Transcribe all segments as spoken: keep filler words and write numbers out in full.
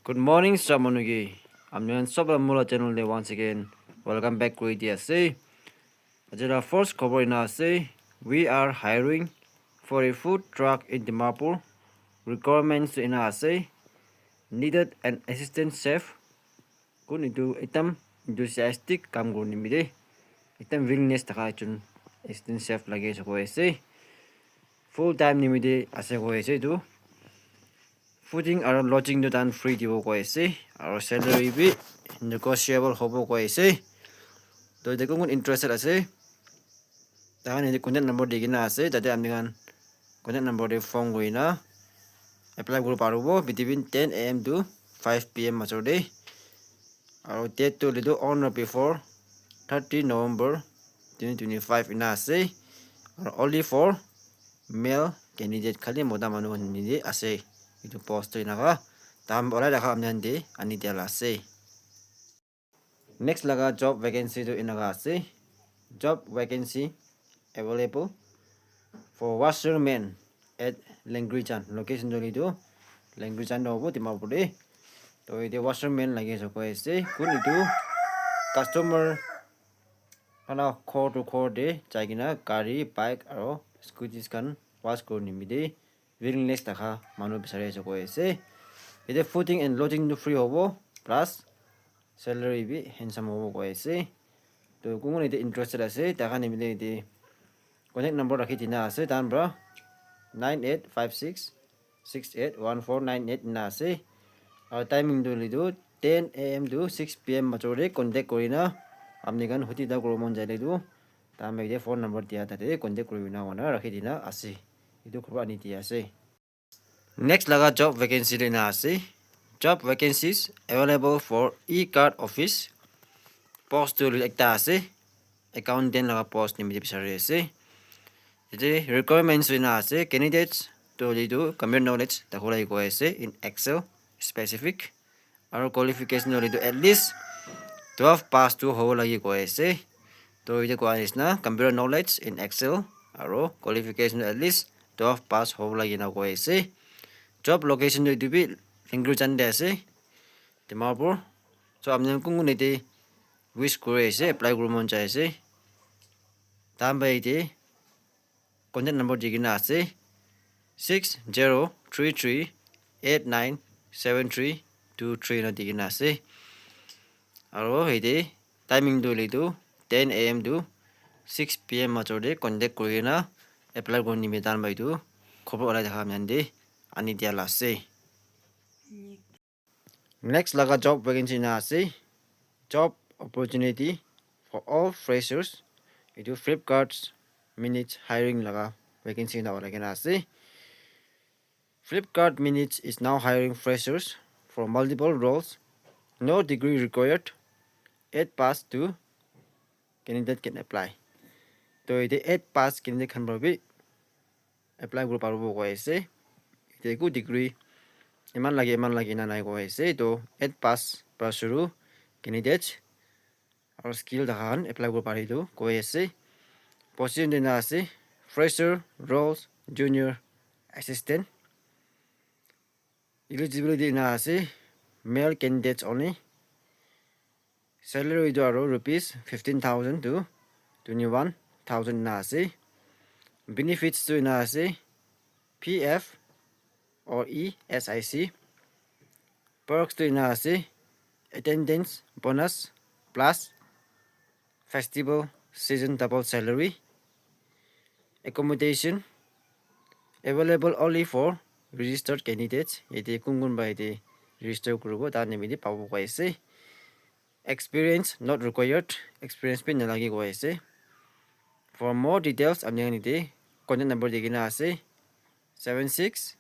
Good morning, Sir Manuki. Apni khan sob la mula channel de once again welcome back kuri di ase. Aji la first khobor ena ase, we are hiring for a food truck in Dimapur. Requirements ena ase, needed an assistant chef. Kun etu ekdam enthusiastic kam kuri nimite, ekdam willingness thaka ekjon assistant chef lage ase koi ase. Full time nimite ase koi ase etu. Fooding aro lodging tu tahan free dibo koi ase, aro salary bi negotiable hobo koi ase. To yate kun kun interested ase, tahan yate contact number dikena ase, tate apni khan contact number te phone kurina apply kuri paribo between ten a m to five p m major te. Aro date tu hoile tu on or before thirty November twenty twenty-five ena ase. Aro only for male candidate, khali mota manu khan nimite ase etu post tu. Enaka tahan olai rakha apni khan te ani dia la ase. Next laga job vacancy tu enaka ase, job vacancy available for washerman at Lengrijan. Location tu hoile tu Lengrijan te hobo, Dimapur te. To yate washerman lage ase koi ase. Kun etu customer khan la ghor to ghor te jai kena gari, bike aro scootys khan wash kuri nimite willingness thaka manu bisari ase koi ase. Yate fooding and lodging tu free hobo, plus salary bi handsome hobo koi ase. To kun kun yate interested ase, taikhan nimite yate contact number rakhi dina ase tahan pra, nine eight five six six eight one four nine eight ena ase. Aro timing tu hoile tu ten a m to six p m major te contact kurina apni khan huti ta kuribo mon jaile tu tahan pra yate phone number dia tate contact kurina rakhi dina ase. Etu khobor ani dia ase. Next laga job vacancy tu ena ase, job vacancies available for e-card office. Post tu hoile ekta ase, accountant laga post nimite bisari ase. Yate requirements tu ena ase, candidates tu hoile tu computer knowledge thakbo lage koi ase in Excel specific. Aro qualification hoile tu at least twelve pass tu hobo lage koi ase. To yate koa nishina computer knowledge in Excel aro qualification at least twelve pass hobo lage na koi ase. Job location tu etu bi Lengrijan te ase, Dimapur. So apni khan kun kun yate wish kuri ase, apply kuribo mon jai ase, tahan pra yate contact number dikena ase, six zero three three eight nine seven three two three ena dikena ase. Aro yate timing tu hoile tu ten a m to six p m major te contact kurina apply kuri nimite tahan pra etu khobor olai thaka apni khan te ani dia la ase. Next laga job vacancy ena ase, job opportunity for all freshers. Etu Flipkart Minutes hiring laga vacancy ena olai kena ase. Flipkart Minutes is now hiring freshers for multiple roles. No degree required. Eight pass to candidate can apply. To yate eight pass candidate khan para bi apply kuri paribo koi ase. Yate eku degree eman lage, eman lage ena nai koi ase. To eight pass para shuru candidate aro skill thaka khan apply kuri pare etu koi ase. Position tu ena ase, fresher, roles, junior, assistant. Eligibility ena ase, male candidates only. Salary tu aro rupees fifteen thousand to twenty one thousand ena ase. Benefits tu ena ase, P F or E S I C. Perks tu ena ase, attendance bonus plus festival season double salary. Accommodation available only for registered candidates. Yate kun kun para yate register kuribo, tahan nimite pabo koi ase. Experience not required, experience bi nalage koi ase. For more details, apni khan yate contact number dikena ase, seven six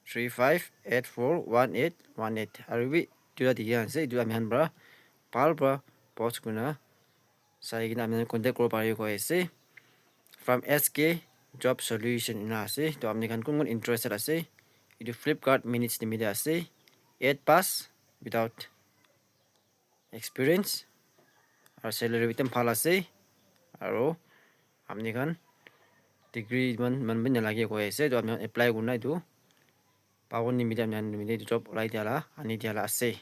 three five eight four one eight one eight. Aro bi duita dikhi ase, etu apni khan para bhal para pause kurina sai kena apni khan contact kuribo paribo koi ase. From S K Job Solution ena ase. To apni khan kun kun interested ase, etu Flipkart Minutes nimite ase. Eight pass without experience, aro salary bi ekdam bhal ase, aro apni khan degree eman, eman bi nalage koi ase, to apni khan apply kurina etu Pawan ni media nan media drop ulai dia la ani dia la ase.